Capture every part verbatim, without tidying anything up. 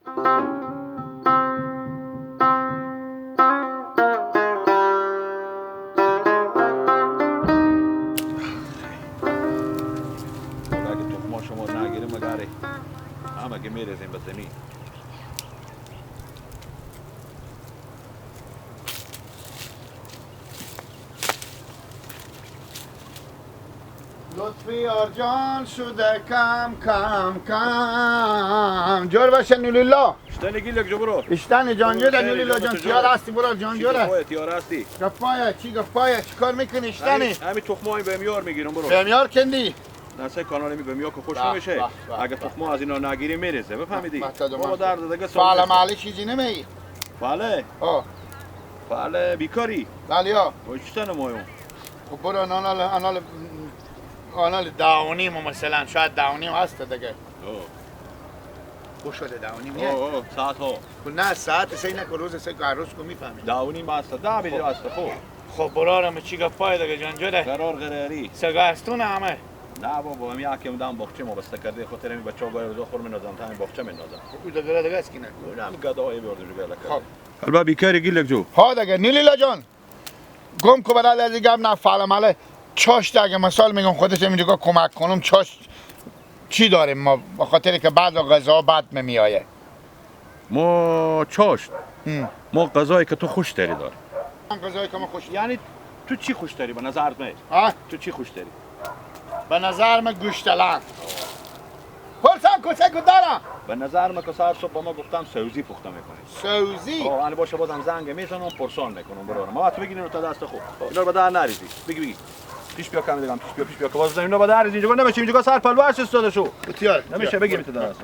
اگه تخما شما نگیریم، مگره همه که می‌ریزیم به زمین. لطفی یار جان شده کم، کم، کم. جور باشه نوری‌الله. اشتنی گیلک جو برو. اشتنی جان جور، نوری‌الله جان. تیار هستی برو جان جوره. تیار هستی. گپایه، چی گپایه؟ چی کار می‌کنی اشتنی؟ همی، همی تخمای به میار می‌گیرم برو. به میار کندی؟ نه، سه کانال می به میار که خوش نمیشه. به، به، اگه به. تخما از اینا نگیری می‌ریزه، بفهمیدی؟ بابا درد دیگه سال فعلا معلش چیزی نمیگی. بله. آه. بله، بیکاری. بله، یا. و چی تنه مایون؟ خب برو، آنال، آنال، آنال ده و نیم مثلاً، شاید ده و نیم هست دیگه. آه. خوش شده ده و نیم، آه، آه، ساعت ها. خب نه، ساعت سه نکن، روز سه که هر روز که می‌فهمی. ده و نیم هست، ده بجه خب. هست، خب. خب برارم چی گپای دیگه جان جوره؟ قرار قراری. سگا هستون همه؟ نه بابا، همی حکیم دام باغچه ما بسته کرده، خاطر همی بچه‌ها گاهی روزا خور می‌نازم، تا همی باغچه می‌نازم. خب او دیگه دیگه است کی نه؟ اون هم گدایی بیارده جو گله کرده. خب. البته بیکاری گیلک جو. ها دیگه، نوری‌الله جان. گم کو برای از این گپ نه فعل عمله. چاشت اگه مثال می‌گم خودش اینجا کمک کنم، چاشت چی داریم ما؟ به خاطر که بعضا غذا بد می‌آیه. ما چاشت. هم. ما غذایی که تو خوش داری داریم. من غذایی که من خوش یعنی تو چی خوش داری به نظرت می؟ ها؟ تو چی خوش داری؟ به نظر من گوشتلان. پرسان کوچه کو دارم. به نظر من که سهار صبح با ما گفتم سوزی پخته می‌کنیم. سوزی؟ آه، یعنی باشه، بازم زنگ می‌زنم، پرسان می‌کنم برارم. ما وقت بگیرین رو تا دست خود. اینا رو به در نریزی. بگی، بگی. پیش بیا کم دیگه، پیش بیا، پیش بیا. که باز اینا به در ریزی، اینجا نمیشه، اینجا سر پلوش استاده شو. بسیار. نمیشه، بگی تو دست.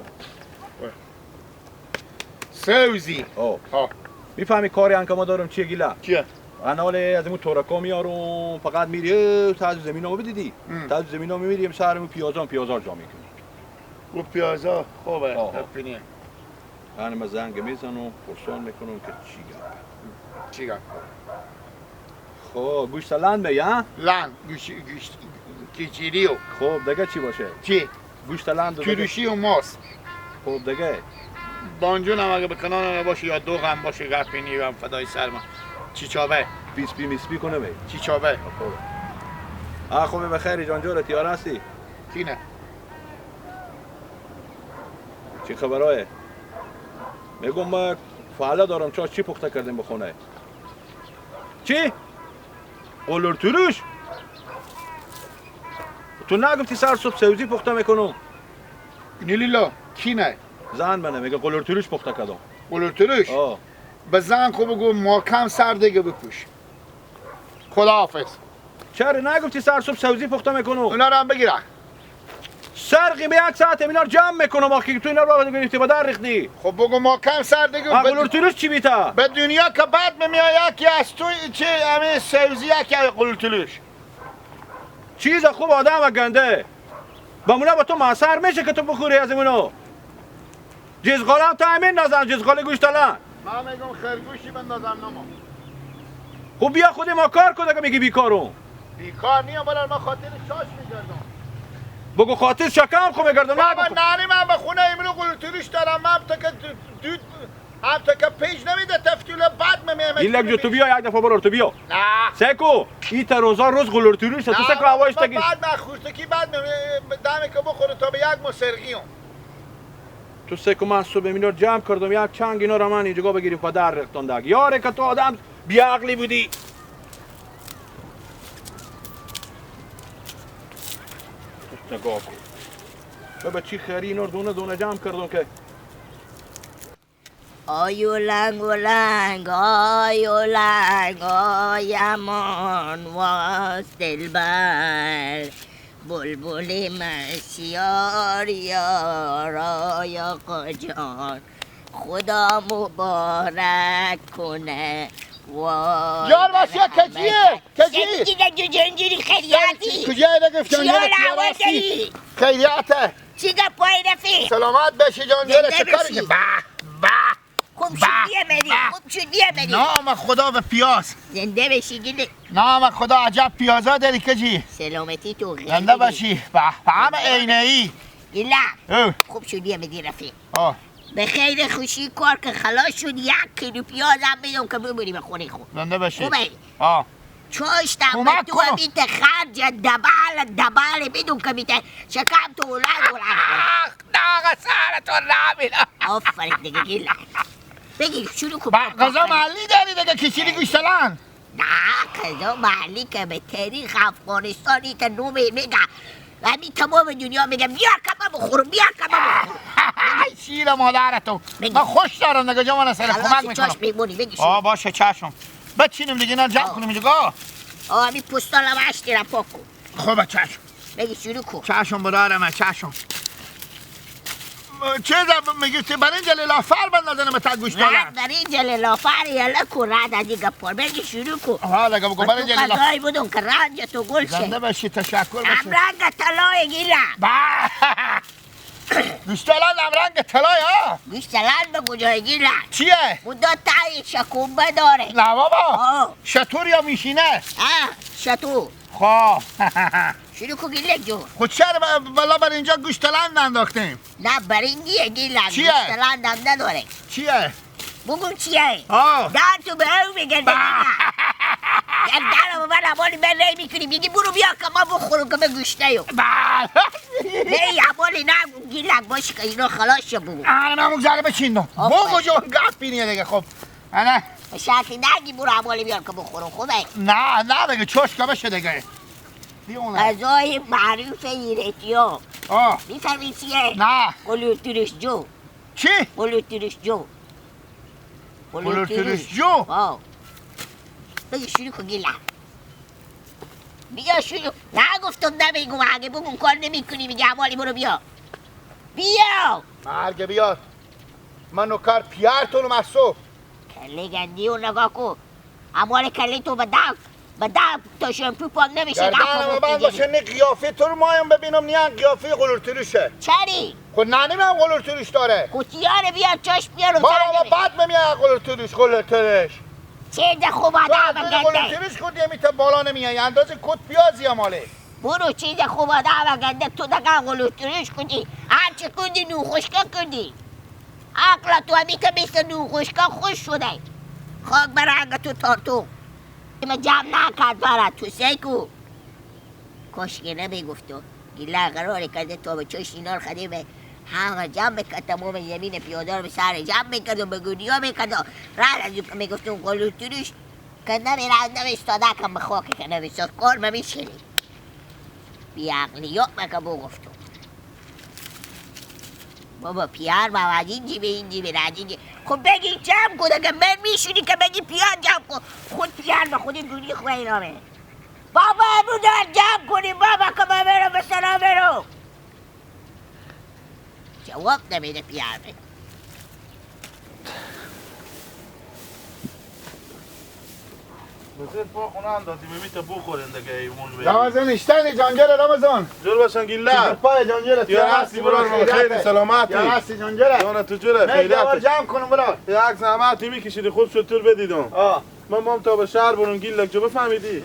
سوزی. آه. ها. می‌فهمی کاری هم که ما دارم چیه گیله؟ چیه؟ انال از اون تورکا میارم، فقط میری، اه، تا از زمین ها بدیدی. هم. تا از زمین ها می‌میری، هم سر اون پیازان، پیازار جا می‌کنی. او پیازا خوبه، آها. هپینیه. یعنی من زنگ می‌زنم، پرسان می‌کنم که چی گپ. چی گپ؟ خب، گوشت لند می، ها؟ لند، گوشت، گوشت، کیچیریو. خب، دیگه چی باشه؟ چی؟ گوشت لند و دیگه؟ تورشی و ماست. خب، دیگه؟ بانجون هم اگه به کنان هم باشه یا دوغ هم باشه، گپی نی هم فدای سر من. چی چابه؟ پیسپی میسپی کنه می؟ چی چابه؟ خب. آه، خوبه بخیری جان جوره، تیار هستی؟ چی نه؟ چی خبرایه؟ می‌گم ما فعلا دارم، چا چی پخته کردیم به خونه؟ چی؟ قلور تروش؟ تو نگفتی سر صبح سوزی پخته می‌کنم؟ نوری‌الله، کی نه؟ زن منه، میگه قلور تروش پخته کردم. قلور تروش؟ آه. به زن خو بگو محکم سر دیگه بپوش. خداحافظ. چرا نگفتی سر صبح سوزی پخته می‌کنم؟ اونا رو هم بگیره. سرقی به یک ساعت اینا رو جمع می‌کنم، آخی تو اینا رو گرفتی به در ریختی. خب بگو محکم سر دیگه. آ، به قلور تروش چی بیتا؟ به دنیا که بعد می‌آید که از تو چه همه سوزی که قلور تروش. چیز خوب آدم گنده. بمونه به تو موثر می‌شه که تو بخوری از اینو. جزغاله تا همین نزن، جزغاله گوشت الان. من می‌گم خرگوشی بندازم نما. خب بیا خود ما کار کن، اگه میگی بیکارم. بیکار نیم، برار من خاطر شاش می‌گردم. بگو خاطر شکم خو می‌گردم، بابا، نگو. نانی من به خونه امرو قلور تروش دارم، من تا که دو، دو، هم تا که پیش نمیده تفتیله بعد من میام. ایلک جو تو بیا، یک دفعه برار تو بیا. نه. سیکو، ای تا روزا روز قلور تروش، تو نه، سیکو هوایش من تگیر. بعد من خورتکی بعد من دمی که بخوره تا به یک ماه سرگیام. تو سه کو من صبح اینا رو جمع کردم، یک چنگ اینا رو من اینجا بگیریم پا در رختان دگ. یاره که تو آدم بی‌عقلی بودی. نگاه کن. بابا چی خری اینا رو دونه دونه جمع کردم که. آی و لنگ و لنگ، آی و لنگ، آی امان واز دلبر. بلبل مسیار یار، آی آقا جان، خدا مبارک کنه. وای یار واسیا بر کجیه؟ همه. کجی؟ سیدی دیگه جو جنجیری خیاتی. کجا نگفت جان؟ سیاه یار لحوه راستی. داری. خیریته. چی گپ وای رفیق؟ سلامت باشی جان، زنده چه کاری باشی. که به، به. خوب به، شدی مری، به. خوب شدی مری. نام خدا به پیاز. زنده باشی گیلک. نام خدا، عجب پیازا داری کجی. سلامتی تو، خیلی زنده باشی. به، به، همه عینه ای. گیلک. اه. خوب شدی مری رفیق. آه. به خیر خوشی کار که خلاص شد، یک کیلو پیاز هم بدون که ببری به خونه خو. زنده باشی. خوبه. آه. چاشتم به کمک تو کنم. امیت خرج دبل دبل بدون که بیته شکم تو بلند بلند کنه. آخ، داغ سرتون نمیره. آفرین دیگه گیلک. بگی شروع کن. با غذا محلی داری دیگه، کشیری گوشتلان. نه، غذا محلی که به تاریخ افغانستانی که نومی میگه. و همین تمام دنیا میگه: «بیار که من بخورم، بیار که من بخورم.» شیر مادر تو. بگی. من خوش دارم دیگه، جوان سر خلاص، کمک می‌کنم. چشم می‌مونی، بگی شیر. آه، باشه، چشم. بچینم دیگه، اینا جمع آه. کنم اینجا. آه، همین پستال هم هشتی را پاک کن. خوبه، چشم. بگی شروع کن. چشم برارم، چشم. چیزا میگی برنج لافر بندازنم تا گوشتلان؟ نه، برنج لافر یله کو رد از این گپار. بگی شروع کو. ها، لگه بگو و تو برنج لافر. قضایی بدون که رنج تو گل شه. زنده باشی، تشکر باشه. همرنگ طلای گیله. با. گوشتلان همرنگ طلای ها؟ گوشتلان به کجای گیله؟ چیه؟ بودا تای شکومبه داره. نه بابا. آه. شطور یا میشینه؟ آه، شطور. خب. شروع کو گیلک جو. خود چرا ب-، بالا بر اینجا گوشتلند انداختیم؟ نه، برنجیه گیلک. چیه؟ گوشتلند هم نداره. چیه؟ بگو چیه؟ آه. دار تو به او بگرده با. گیلک. یک دارم من امالی من ری می‌کنی. میگی برو بیا که ما بخورم که به گوشته یو. با. نه، امالی نه، گیلک باش که اینا خلاص شه بگو. آره، من اون ذره بچین دو. آفرین. بگو جو، گپ بینیه دیگه، خب. آره. شرطی نگی برو امالی بیار که بخورم، خوبه؟ نه، نه دیگه، چوش که بشه دیگه. دیونه. غذای معروف ایرتیا. آه. می‌فهمی چیه؟ نه. قلو ترش جو. چی؟ قلو ترش جو. قلو ترش جو؟ آه. بگی شروع کن گیلک. بیا شروع. نه گفتم نمیگم، اگه بگم کار نمی‌کنی، میگه امالی برو بیا. بیا. مرگ بیار. من نوکر پیار تونم از صبح. کله گندی و نگاه کو. اموال کله تو به ده، به ده تا شمپو پاک نمیشه. گردن گپ ما بند باشه، نه قیافه تو رو مایم ببینم، نه قیافه قلور تروشه. چری؟ خود ننیم هم قلور تروش داره. خود یاره بیار، چاش بیار و بابا، بابا، بعد بمیه قلور تروش، قلور تروش. چه ده خوب تو آدم از روی گنده. قلور تروش خود یه میتر بالا نمیه، اندازه کت پیازی اماله. برو چیز خوب آدم گنده، تو دقیقا غلوترش کودی، هرچی کودی نوخوشکه کودی. عقل تو همی که بیست نوخوشکه خوش شده. خاک بر رنگ تو تارتو. ما جمع نکرد برد تو سیکو. کاش که نمیگفتو. گیله قرار کرده تا به چشت اینا رو خدیمه. همه جمع می‌کرد، تمام زمین پیاده رو به سر جمع می‌کرد و به گونیا می‌کرد و رد از اون که می‌گفتون غلوترش که نمی‌رفت، نمی‌ایستاد، کم به خاک که نمی‌ایستاد، کار ممیشکنی. بی عقلی یا مکه بگفتم. بابا پیار با وزین جیبه، این جیبه، رجین جیبه. خب بگی جمع کن، اگه من می‌شونی که بگی پیار جمع کن. خود پیار به خودی دونی خواه اینا به. بابا امو در جمع کنیم، بابا که من برم به سلام برم. جواب نمی‌ده پیار به. بزرگ پا خونه اندازی، ببین تا بخورین دیگه، ایمون به. رمضان اشتنی جانجل رمضان. جور باشن گیلک. چطور پای جانجل؟ یا هستی برار، خیلی سلامتی. یا هستی جانجل. جان تو جوره، من خیریت؟ جوار جمع کنم برار. یک زحمتی می‌کشیدی، خوب شد تو رو بدیدم. آه. من مام تا به شهر برون گیلک جو، بفهمیدی؟ هم.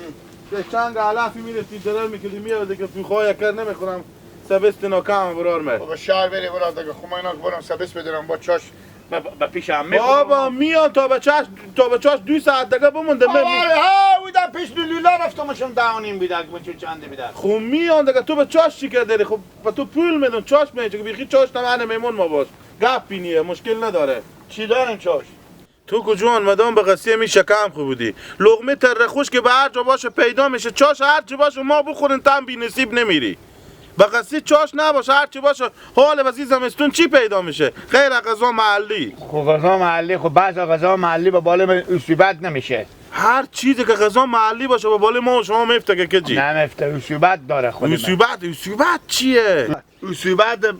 که چند علفی می‌رفتی، درر می‌کردی، می‌آوردی که فوخای کر نمی‌خورم. سبست ناکام برار مه. بابا شهر بری برار دیگه، خب من اینا که برم سبست بدارم با چاش به، به، به پیش عمه بابا خودم. میان تا به چاش، تا به چاش دو ساعت دیگه بمونده. بابا، ها، او در پیش لولا رفتمشون ده و نیم بیده، اگه بچه چنده بیده. خب میان دیگه، تو به چاش چی کار داری؟ خب به تو پول می‌دم، چاش می‌چه که بیخی چاش نمانه میمون ما باش. گپ بینیه، مشکل نداره. چی داریم چاش؟ تو کجوان مدام به قصه می شکم خو بودی. لقمه تره خوش که به هر جا باشه پیدا می‌شه. چاش هر چی باشه ما بخورن تم بی نصیب نمیری. به قصه چاش نباشه، هر چی باشه. حال وزی زمستون چی پیدا می‌شه؟ غیر غذا محلی. خو غذا محلی، خو بعضا غذا محلی به بالا من اصوبت نمیشه. هر چیزی که غذا محلی باشه به بالا ما و شما میفته که کجی. نمیفته، اصوبت داره خود من. اصوبت، اصوبت چیه؟ اصوبت، م،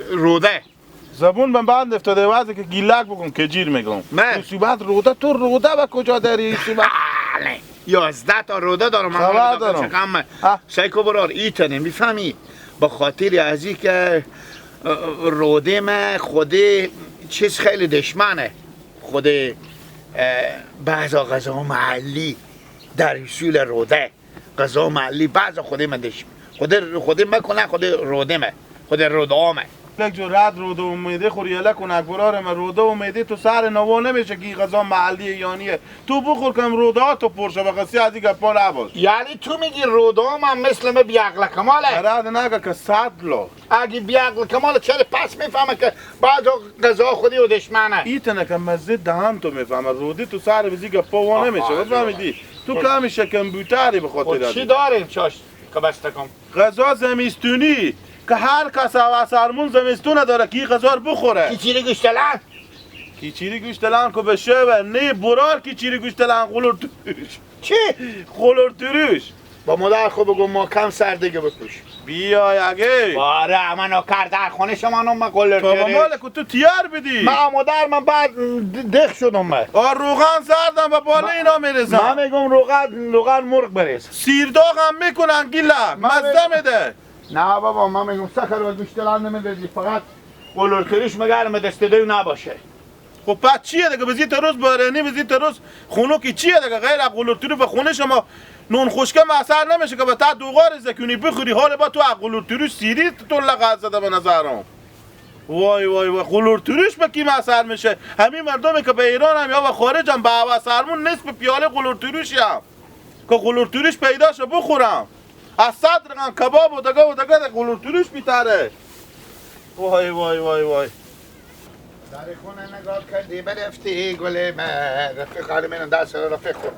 روده. زبون من بند افتاده، وقتی که گیلک بگم که جیر می‌گم. من؟ مصیبت روده، تو روده به کجا داری مصیبت؟ بله. یازده تا روده دارم، من خبر دارم. چقدر من؟ ها؟ سیکو برار، ای تنه می‌فهمی؟ به خاطر از این که، اه، روده من خودی چیز خیلی دشمنه. خودی، اه، بعضا غذا محلی در اصول روده. غذا محلی بعض خودی من دش-، خودی، خودی مکنه، خودی رودمه، خودی رودامه. یک جو رد روده اومیده خوری، یله کن اکبرار من، روده اومیده تو سر نوا نمیشه کی غذا محلی ایرانیه. تو بخور کم روده ها تو پر شه، بقصه از این گپا نباش. یعنی تو میگی روده ها من مثل من بی‌عقل کماله؟ رد نگه که صد لا. اگه بی‌عقل کماله چرا پس میفهمه که بعضا غذا خودی و دشمنه؟ ای تنه که مزه دهن تو میفهمه، روده تو سر بزی گپا وا نمیشه، بفهمیدی؟ تو کمی شکم بوتری به خاطر خود چی داریم چاش که بسته کن؟ غذا زمستونی که هر کس هوسرمون زمستون داره که این غذا رو بخوره. کیچیری گوشتلان؟ کیچیری گوشتلان که بشه و نه برار کیچیری گوشتلان غلور تروش. چی؟ غلور تروش. با مادر خو بگو ما کم سر دیگه بپوش. بیا اگه. باره اما نوکر در خونه شما نو ما غلور تروش. بابا مال که تو تیار بدی. ما مادر من بعد د-، دخ شدم من. آ روغن زردم و بالا اینا می‌ریزم. من می‌گم روغن، روغن مرغ بریز. سیرداغ هم می‌کنن گیله. مزه می‌ده. نه بابا، من می‌گم سخر و گوشتلان نمی‌دادی، فقط قلورتریش مگرم دست دیو نباشه. خب پس چیه دیگه؟ بزی تا روز بارانی، بزی تا روز خونکی چیه دیگه؟ غیر از قلورتری به خونه شما نون خشکه مسر نمیشه که به تا دوغار زکونی بخوری، حال با تو از قلورتری سیری تو لقه زده به نظرم. وای وای وای، قلورتریش به کی مسر میشه؟ همین مردمی که به ایران هم یا به خارج هم به هوا سرمون نصف پیاله قلورتریش هم که قلورتریش پیدا شه بخورم. از صد رقم کباب و دگه و دگه ده قلورتریش بیتره. وای وای وای وای. در خونه نگاه کردی برفتی گل من. رفیق، حال من دست رفیق خود.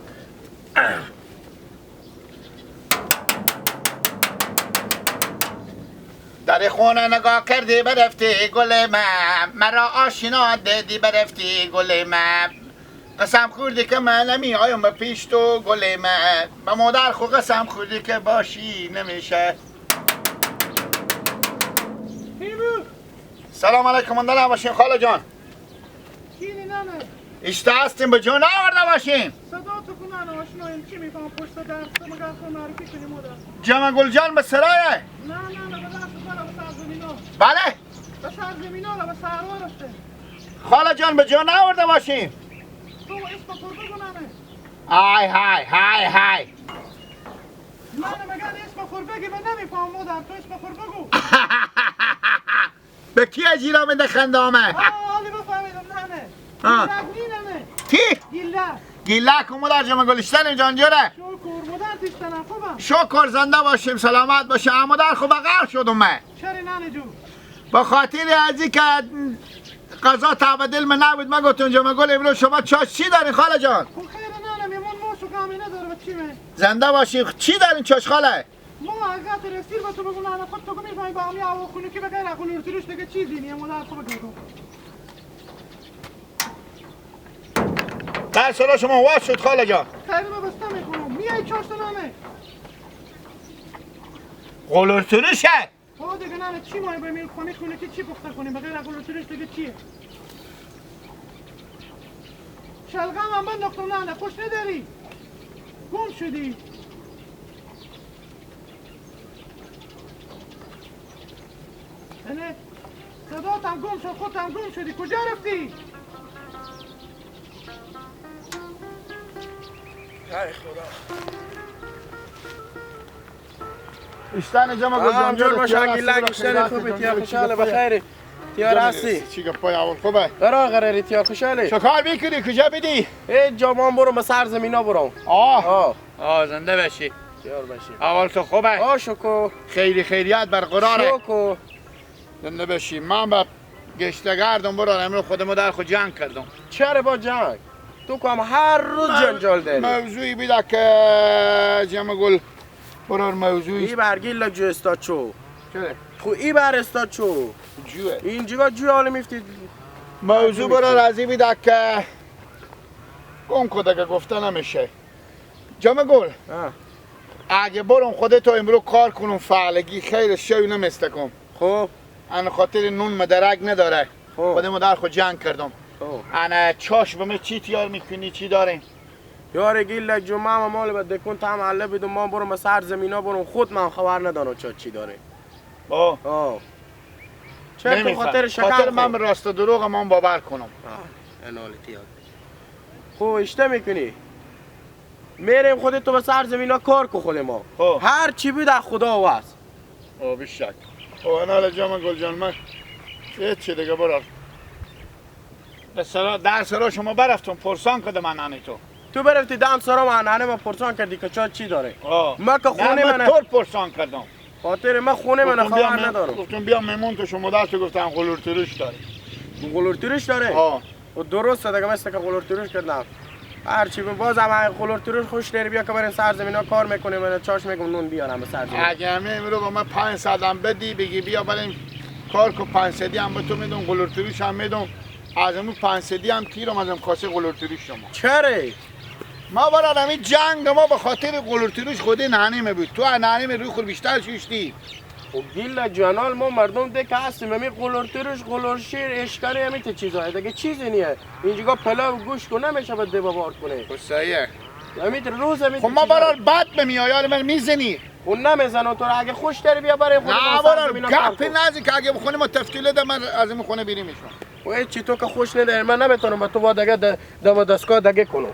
در خونه نگاه کردی برفتی گل من، مرا آشنا دیدی برفتی گل من. قسم خوردی که من نمیایم پیش تو گل من، به مادر خو قسم خوردی که باشی نمیشه. سلام علیکم، مونده نباشین خاله جان. چینی ننه؟ اشته هستیم، به جا نآورده باشین. صدا تو کنن آشنایم، چی می‌فهم پشت درس تو مگر خو معرفی کنی مادر. جمع گل جان به سرایه؟ نه، نه، نه، به درس سر، به سرزمینا. بله؟ به سرزمینا، به سروا رفته. خاله جان، به جا نآورده باشین. تو اسم خور بگو ننه. های، های، های، های. من مگر اسم خور بگی، من نمی‌فهم مادر، تو اسم خور بگو. به کی اجیرا من ده خنده آمه؟ آه، حالی بفهمیدم، نه، نه. آه. گیلک نی، نه، نه. کی؟ گیلک. گیلک اومو در جمع گلشتن جان جوره. شکر، مادر دیشتنه خوبه. شکر، زنده باشیم، سلامت باشیم. اما در خوبه غرق شدم من. چرا ننه جو؟ به خاطر ازی که غذا تابه دل من نبود، من گفتم جمع گل امروز شما چاش چی دارین خاله جان؟ خب خیر ننه، میمون ماش و گامی نداره، به چی من؟ زنده باشی، چی دارین چاش خاله؟ ما اگه تو رسیل با تو بگو نه، خود تو که می‌فهمی با همی هوا خونکی به غیر از قلورتروش دیگه چیزی نیه، مادر خو بگردم. در سرا شما واز شد خاله جان. خیر، ما بسته می‌کنم. میای چاشت نامه. قلورتروشه. ها دیگه نه، چی مای به میل خونی خونکی چی پخته کنیم؟ به غیر از قلورتروش دیگه چیه؟ شلغم هم بنداختم، نه، نه، خوش نداری. گم شدی. یعنی صدات هم گم شد، خودت هم گم شدی. کجا رفتی؟ ای خدا. اشتن جمع گل جان، جور باش، گیلک، اشتن خوبه، تیار خوشحاله، بخیره. تیار هستی؟ چی گپای اول خوبه؟ قرار قراری، تیار خوشحاله. چه کار می‌کنی؟ کجا بدی؟ ای جامان برو، به سر زمینا برو. آه. آه. آه، زنده باشی. تیار باشی. اول تو خوبه؟ آه، شکر. خیری خیریت برقراره. شکر. زنده باشی. من به گشتگردم برار، امروز خودمو در خود جنگ کردم. چرا با جنگ؟ تو که هم هر روز مو-، جنجال داری. موضوعی بیده که جمع گل برار موضوعی. ای برگی لجو استا چو؟ چرا؟ خو ای بر استا چو؟ جوه. اینجا جو حالی میفتی. موضوع برار از این بیده که گم کده که گفته نمیشه. جمع گل. ها. اگه برم خودتو امرو کار کنم فعلگی خیر شوی نمیستکم. خب. ان خاطر نون مدرک نداره. خب. خودمو در خود جنگ کردم. خب. انا چاش به من چی تیار می‌کنی، چی داریم؟ یار گیل جمعه ما مال به دکون تام حله بدون ما برم به سر زمینا برم خود من خبر ندارم چا چی داره. آه. آه. چرا تو نمی‌فهم. خاطر شکم خاطر من خب. به راست و دروغ من باور کنم. آه. انال تیار. خب اشته می‌کنی. می‌ریم خودت تو به سر زمینا کار کو خود ما. خب. هر چی بود از خدا وست. او بیشک. او انال جام گل جان من. هیچ چی دیگه برار. به سرا، در سرا شما برفتم، پرسان کردم انانی تو. تو برفتی دم سرا و انانی ما پرسان کردی که چا چی داره؟ آه. ما که خونه نه، من من تو رو پرسان کردم. خاطر من خونه من گفتم بیا خبر می-، ندارم. گفتم بیا میمون تو شما دست گفتن غلور تروش داره. غلور تروش داره؟ آه. و درست دیگه مثل که غلور تروش کردم. هرچی به باز هم این غلور تروش خوش داری بیا که برین سرزمین ها کار می‌کنیم، من چاش می‌گم نون بیارم به سرزمین. اگه همه امرو با من پنج صد هم بدی، بگی بیا بریم کار کو، پنج صدی هم به تو می‌دم، غلور تروش هم می‌دم. از امو پنج صدی هم تیرم، از هم کاسه غلور تروش شما. چره؟ ما برار همی جنگ ما به خاطر غلور تروش خودی نهنیمه بود. تو نهنیمه روی خور بیشتر شوشتی. و گیل جنال ما مردم ده که هستیم، همی غلور تروش، غلور شیر، اشکری، همی ته چیزا دیگه چیزی نیه. اینجا پلا و گوشت کو نمیشه به ده ببار کنه. خب صحیحه. همی ته روز همی خب ته ما چیزا. برار بد به میایال من میزنی. خب نمیزنم تو را، اگه خوش داری بیا برای خود نه ما برار سرزمین ها کار گپ کن. نزی که اگه بخونی ما تفکیله ده من از این خونه بیری میشم. و هیچ چی تو که خوش نداری، من نمیتونم با تو با دگه د-، دم دستگاه دگه کنم.